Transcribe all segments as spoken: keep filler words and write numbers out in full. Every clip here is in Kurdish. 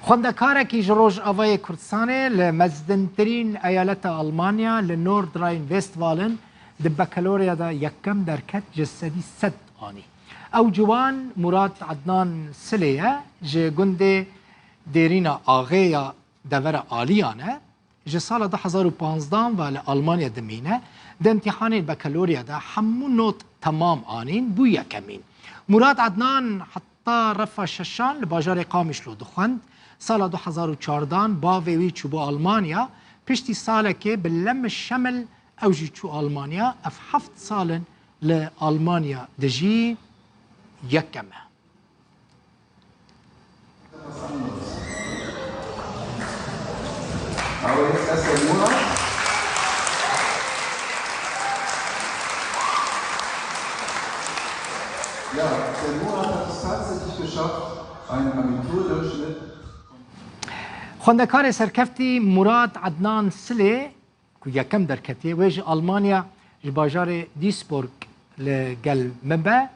Xwendekarekî ji Rojavayê Kurdistanê li mezdintirîn eyaleta Almanya li Nordrhein-Westfalen di bakalorya de yekem derket, ji sedî sed anî. Ew ciwan Murat Adnan Silê ye, ji gundê Dêrîna Axê ya devera Aliyan e. Ji sala du hezar û panzdan ve li Almanya dimîne. Di imtîhanên bakalorya de hemû not temam anîn, bû yekemîn. Murat Adnan heta refa şeşan li bajarê Qamişlo dixwend. Sala du hezar û çardan bavê wî çûbû Almanya. Piştî salekê bi Lemmiş Şemil ew jî çû Almanya. Ev heft sal in li Almanya dijî. Yekem e. Aber jetzt erst der Murat. Ja, der Murat hat es tatsächlich geschafft, einen Abiturdurchschnitt. Xwendekarê serkeftî Murat Adnan Silê, ku yekem derketiye, wê ji Almanya, ji bajarê Duisburg li gel me be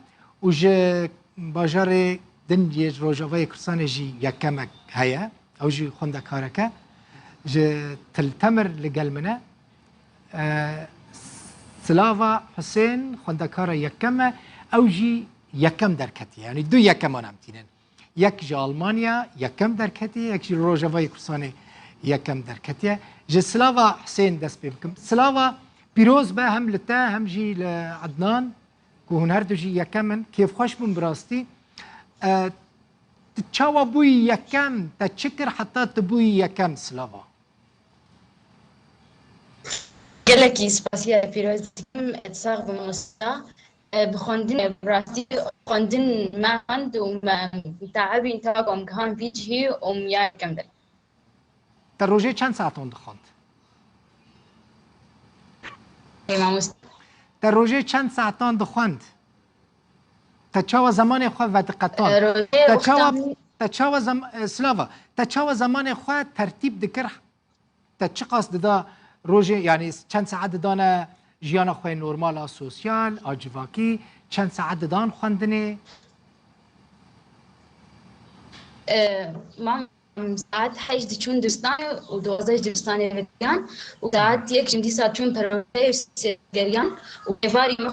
û ji bajarê din yê Rojavayê Kurdistanê jî yekemek heye. Ew jî xwendekarek e. Ji Til Temir li gel min e. E, Silava Husên xwendekara yekem e. Ew jî yekem derketiye. Yanî du yekeman em tînin. Yek ji Almanya yekem derketiye, yek jî li Rojavayê Kurdistanê yekem derketiye. Ji Silava Husên dest pê bikim. Silava pîroz be hem li te hem jî li Ednan, ku hûn her du jî yekem in. Kêfxweş bûm bi rastî. E, tu çawa bûyî yekem? Te çi kir heta tu bûyî yekem, Silava? Gelekî spasiya pîroz dikim, sax be mamosta. E, bi xwendinê, bi rastî xwendin me xwend û me teebîn ta ku em gihan vî cihî û em ya yekem derê. Te rojê çend saetan dixwend? Ê mamosta. Te rojê çend saetan dixwend? Te çawa zemanê xwe vediqetan? E, rojê Te çawa, wextan te çawa zem-, e, Silava, te çawa zemanê xwe tertîb dikir? Te çiqas dida rojê, yanî çend saet didane jiyana xwe normala sosyal, a civakî, çend saet didan xwendinê? E, mam, saet heşt diçûn dibistanê û duwazdeh ji dibistanê vediyan û saet yek jî dîsa çûn perwerdeyê û sêgeriyan û êvarî min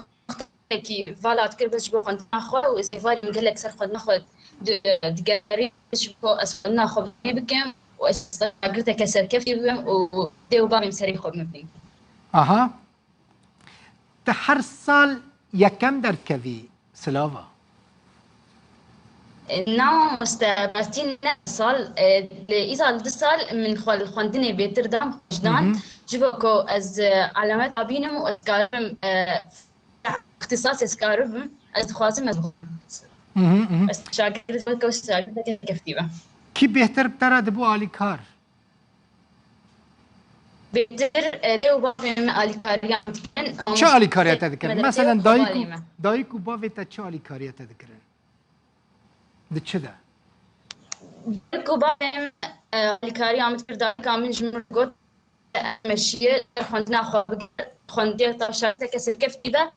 xwe vala dikir bes ji bo xwendina xwe û ez êvarî min gelek ser xwendina xwe di-, digerî ji bo ez xwendina xwe bi bikim û ez şagirteke serkeftî bibim û dê û bavê min serê xwe bimînin. Aha. Tu her sal yekem derkevî, Silava? Na mamoste, rastî ne sal, e, li îsal du sal min xwe li xwendinê bêtir dam, xwe ji dan, Hı hı. ji bo ku ez, e, alamet abînim û ez karim, e, îxtisas ez karibim, ez dixwazim ez bixwim. Hı hı, hı hı. Ez şagird weke şagird serkeftî bim. Kî bêhtir bi te re dibû alîkar? Bêhtir, e, dê û bavê min alîkariya min dikirin. Çi alîkariya te dikirin? Mesela dayik û, dayik û bavê te çi alîkariya te dikirin? Di çi de? Dayik û bavê min, e, alîkariya min dikir, dayika min ji min got, meşiyê xwendina xwe bigire, xwendiyê te şagirteke serkeftî be.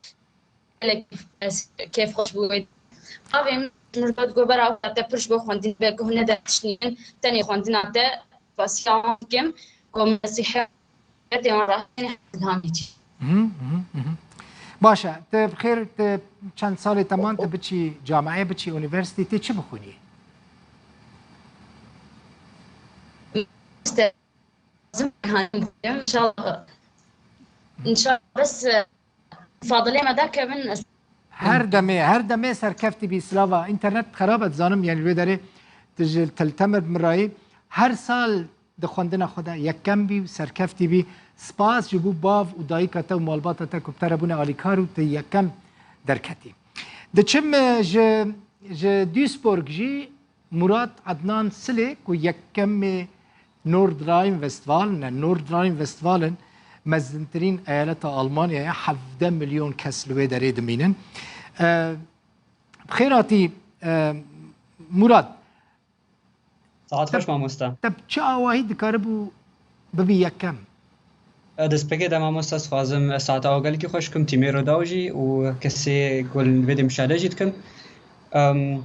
Gelek ez kêfxweş bû wê. Bavê min ji min re digot, bera te pir ji bo xwendin be, guh nede tiştî din, tenê xwendina te, spasiya wan dikim, ku min sihê te wan re ilhamê çî. Mhm, mhm, mhm. Baş e, tu bi xêr, tu çend salê te man, tu biçî cameyê, biçî unîversîtê, tê çi bixwînî? Mamoste, lazim, hani, inşallah, inşallah bes, e, fadilê me derkevin. Her demê, her demê serkeftî bî, Silava. Înternet xerab e, dizanim, yani wê derê tu ji Til Temir bi min re yî. Her sal di xwendina xwe de yekem bî û serkeftî bî. Spas ji bo bav û dayika te û malbata te ku bi te re bûne alîkar û tu yekem derketî. Diçim, e, ji, ji Duisburg jî Murat Adnan Silê ku yekemê Nordrhein-Westfalen e. Nordrhein-Westfalen mezintirîn eyaleta Almanyayê, hevdeh milyon kes li wê derê dimînin. E, bi xêr hatî, e, Murat. Saet xweş mamoste. Te bi çi awahî dikaribû bibî yekem? E, destpêkê de mamoste, ez dixwazim, e, saeta we gelekî xweş bikim, tîmê Rûdaw jî û kesê ku li vê dê muşahede jî dikin. Em,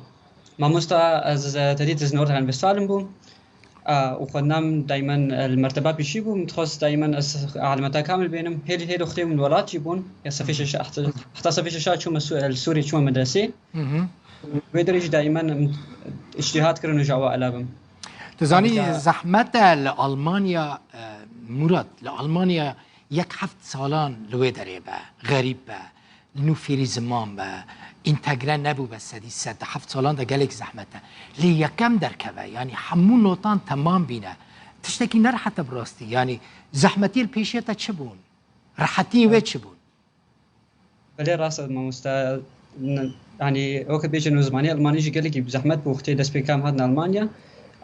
mamoste, ez, e, te dît ez Nordrhein-Westfalen bûm. A, û xwendina min daymen, e, li merteba pêşî bû. Min dixwest daymen ez elimeta kamil bênim. Hêl, hêl wextê min welat jî bûn. Ya sefê şeşa, heta, heta sefê şeşa çûme Sû-, e, li Sûriyê çûme medresê. Hı hı. Wê derê jî daymen min îctîhad kirin û ji ewa ela bim. Tu zanî, Ayrıca zehmet e li Almanya, e, Murat, li Almanya yek heft salan li wê derê be, xerîb be. Nû fêrî ziman be, întegre nebûbe sedî sed, di heft salan de gelek zehmet e. Lê yekem derkeve, yanî hemû notan temam bîne. Tiştekî nerehet e bi rastî. Yanî zehmetiyê li pêşiya te çi bûn? Rehetiyê wê çi bûn? Belê rast e mamoste. N-, yanî weke bêjin û zimanê Almanî jî gelekî bi zehmet bû wextê destpêka em hatin Almanya.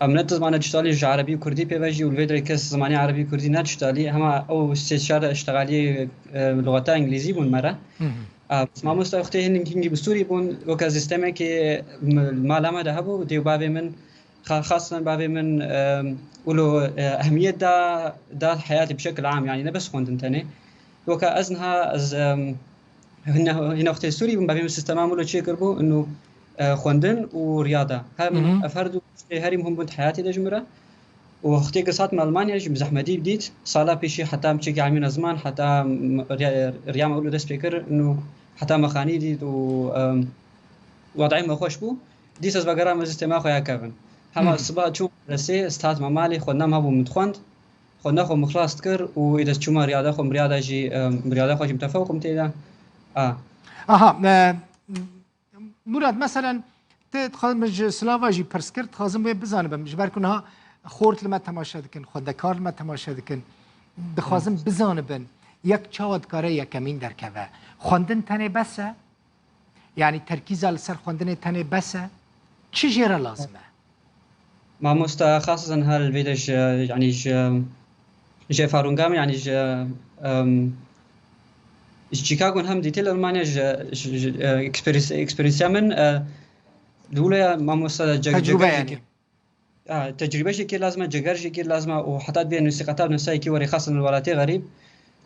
Em ne dizmane tiştalî ji erebî û kurdî pê ve jî û li vê derê kes zimanê erebî kurdî ne tiştalî. Hema ew sê çar iştexaliyê, e, lugeta îngilîzî bûn me re. Hı hı. E, mamoste wextê hin-, hingî bi Sûrî bûn, weke sîstemekê m-, mala me de hebû, dê û bavê min, xa-, xasen bavê min, e, wilo, e, ehmiyet da, da heyatê bi şekil am, yanî ne bes xwendin tenê. Weke ez niha, ez, e, hine, hine wextê Sûrî bûm, bavê min sîstema wilo çêkiribû, inu, e, xwendin û riyada. Her, Hı hı. ev her du tiştê herî muhim bûn di heyatê de ji min re. Û wextê ku ez hatim Almanya jî bi zehmetî dît. Sala pêşî heta min çekî elmîna ziman, heta m-, riya, riya me wilo dest pê kir, inu heta me xanî dît û, em, wadayê me xweş bû. Dîsa ez vegerame sîstema xwe ya kevin. Hema Hı hı. siba çûm medresê, ez hatime malê, xwendina min hebû min dixwend. Xwendina xwe min xilas dikir û êdî ez çûma riyada xwe, min riyada jî, em, riyada xwe jî min tefeq bûm tê de. A. Aha, e, Murat, meselen, tu dixwazim ji silava jî pirs kir, dixwazim wê bizanibim. Ji ber ku niha xort li me temaşe dikin, xwendekar li me temaşe dikin. Dixwazim Evet. bizanibin, yek çawa dikare yekemîn derkeve. Xwendin tenê bes e? Yanî terkîza li ser xwendinê tenê bes e? Çi jê re lazim e? Mamoste, xaseten her li vê de ji, yanî ji, ji Erfahrunga min, yanî ji, em, ji Chicago hem dîtî li Almanya ji, ji, ji, e, experience, experience min, e, li wilo ya mamoste ce-, Tecrube ceger yanî. jî. Ha, tecrübe jî kê lazim e, ceger jî kê lazim e û heta divê nusîqeta nusayekî werê xasen li welatê xerîb.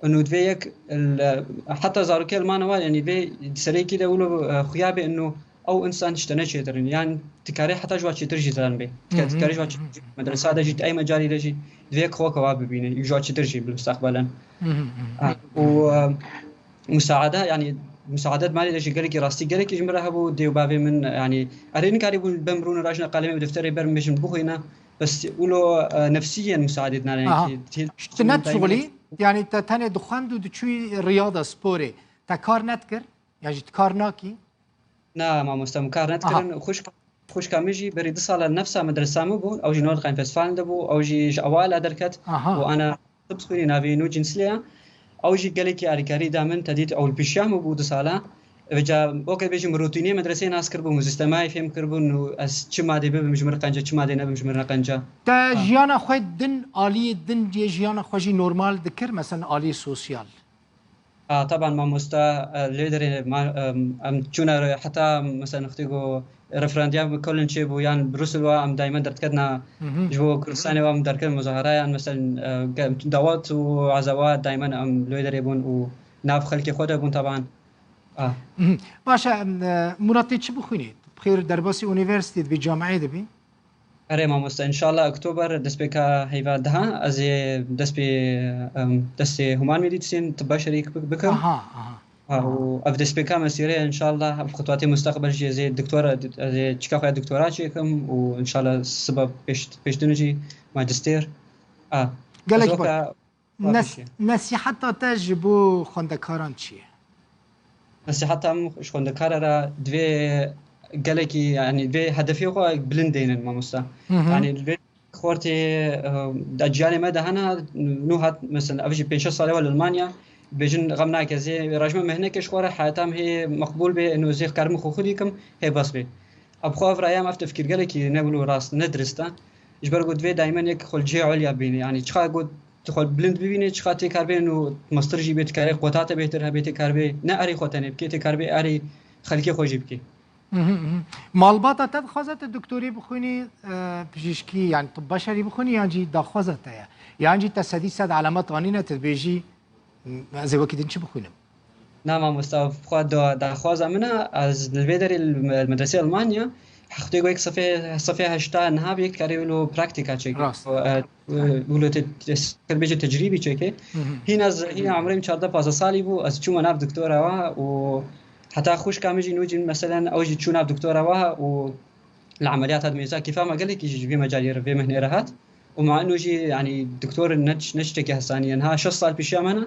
Û divê yek, heta zarokê li mane wa, yanî vê serê kî de wilo, e, xuya bê inu ew insan ji te ne çêtir in. Yan dikarê heta ji wa çêtir jî ziran bê. Dika-, Hı hı. dikarê ji wa çêtir jî, medresa de jî, di ey mecarî de jî divê yek xwe ke wa bibîne. Ji wa çêtir jî bi mustaqbelen. Hı hı, hı hı. Ha, û, e, Musaade, yanî musaade di malê de jî gelekî rastî gelekî ji min re hebû, dê û bavê min, yanî erê nikarîbûn bem rûne rajine qalemê û defterê ber min bêjin bixwîne. Bes wilo, e, nefsî yên musaadê dinane Aha. yekî. Tu ne dişixulî, yanî te tenê dixwend û diçûyî riyada sporê. Te kar nedikir? Yan jî tu kar nakî? Na, mamoste, min kar Aha. nedikirin. Xwişk, xwişka min jî berî du sala nefsa medresa min bû. Ew jî Nordrhein Westfalen de bû. Ew jî ji ewala derket. Aha. Û ana tib xwînî navê Nû Cînslê ye. Ew jî gelekî alîkarî da min, te dît ew li pêşiya min bû du sala. Vêca weke bêjim rutînê medreseyê nas kiribûm û sîstemayê fêm kiribûn û ez çi madê bibim ji min re qenc e, çi madê nebim ji min re qenc e. Te Ha. jiyana xwe din, aliyê din yê jiyana xwe jî normal dikir, mesela aliyê sosyal? A, teban mamosta, e, lê derê ma-, em, em çûne re-, heta, mesela, nixtî ku referandiyam Köln çêbû, yan Brusel wa, em daymen derdiketina Hı hı. ji bo Kurdistanê wa em derketin muzahara, yan, mesela, e, ke-, dawet û ezawa daymen em lê derê bûn û nav xelkê xwe de bûn, teban. A. Mhm. Baş e, em, e, Murat, tê çi bixwînî? Tu bi xêr derbasî unîversîtê dibî, camiyê dibî? Erê mamoste, înşallah oktober destpêka heyva deha ez ê dest pê, em, destê Human Medîsîn, tibba şerîk bi-, bikim. Aha, aha. Ha, û ev destpêka mesîrê, înşallah, ev xutwatê mustaqbel jî ez ê doktora, ez ê çika xwe ya doktora çêkim û înşallah siba pêş, pêşdin jî majistêr. A, Gelek ez baş. weka Nes-, Vabişî. Nesîheta te ji bo xwendekaran çi ye? Nesîheta min ji xwendekara re divê gelekî, yanî divê hedefê xwe bilind dênin mamosta. Hı hı. Yanî divê xortê, e, de ciyalê me de hene, nû hat, mesela, ev jî pênc şeş sal e li Almanya, dibêjin xem nake, zê rajme mehneke ji xwe re heyata min hê meqbûl bê, ino zê karim xwe xwedî kim, hê bes bê. Ev xwe ev raya me, ev tefkîr gelekî ne wilo rast, ne dirist e. Ji ber ku divê daymen yek xwe li cihê ulya bîne. Yanî çiqa ku tu xwe bilind bibînî, çiqa tê kar bê û mestir jî bê, tu karê qota te bêhtir hebe, tê kar bê ne erê xwe tenê bikê, tê kar bê erê xelkê xwe jî bikê. Mhm, mhm. Malbata te dixwaze tu doktorî bixwînî, e, pijîşkî, yanî tibba şerî bixwînî, yan jî daxwaza te ye? Yan jî te sedî sed elemet anîne, tu dibêjî, Ez ê wekî din çi bixwînim? Na mamosta, xwe da-, daxwaza min e, ez li vê derê li me-, li medresê Almanya, Hextê wek sefê, sefê heşta niha bê karê wilo praktîka çêkê. Rast. E, e, wilo te, te, bêje tecrîbî çêkê. Hı hı. Hîn ez, hîn emrê min çardeh pazdeh salî bû, ez çûme nav doktora wa û heta xwişka min jî nû jî, meselen, ew jî çû nav doktora wa û li emeliyat hat mêza kêfa me gelekî jî ji vê mecalê re, vê mihnê re hat. Û ma ino jî, yanî, doktor ne, ne tiştekî hesanî ye. Niha şeş sal pêşiya me ne.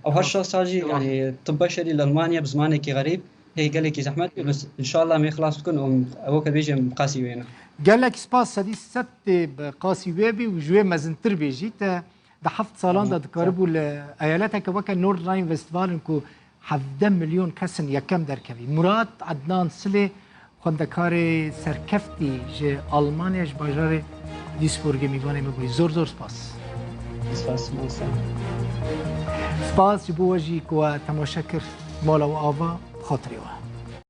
Ew her şeş sal jî, yanî, tib beşerî li Almanya bi zimanekî xerîb, hê gelekî zehmet bû. Bes, înşallah, em ê xilas bikin û ew ke bêjin bi qasî wê ne. Gelek spas, sedî sed tê bi qasî wê bî û ji wê mezintir bê jî. Te di heft salan de dikaribû li eyaleteke weke Nordrhein-Westfalen ku hevdeh milyon kes in yekem derkevî. Murat Ednan Silê, xwendekarê serkeftî ji Almanya, ji bajarê Duisburgê, mîvanê me bûyî. Zor zor spas. Spas, mamoste. Spas ji bo we jî ku we temaşe kir. Mala we ava, bi xatirê we.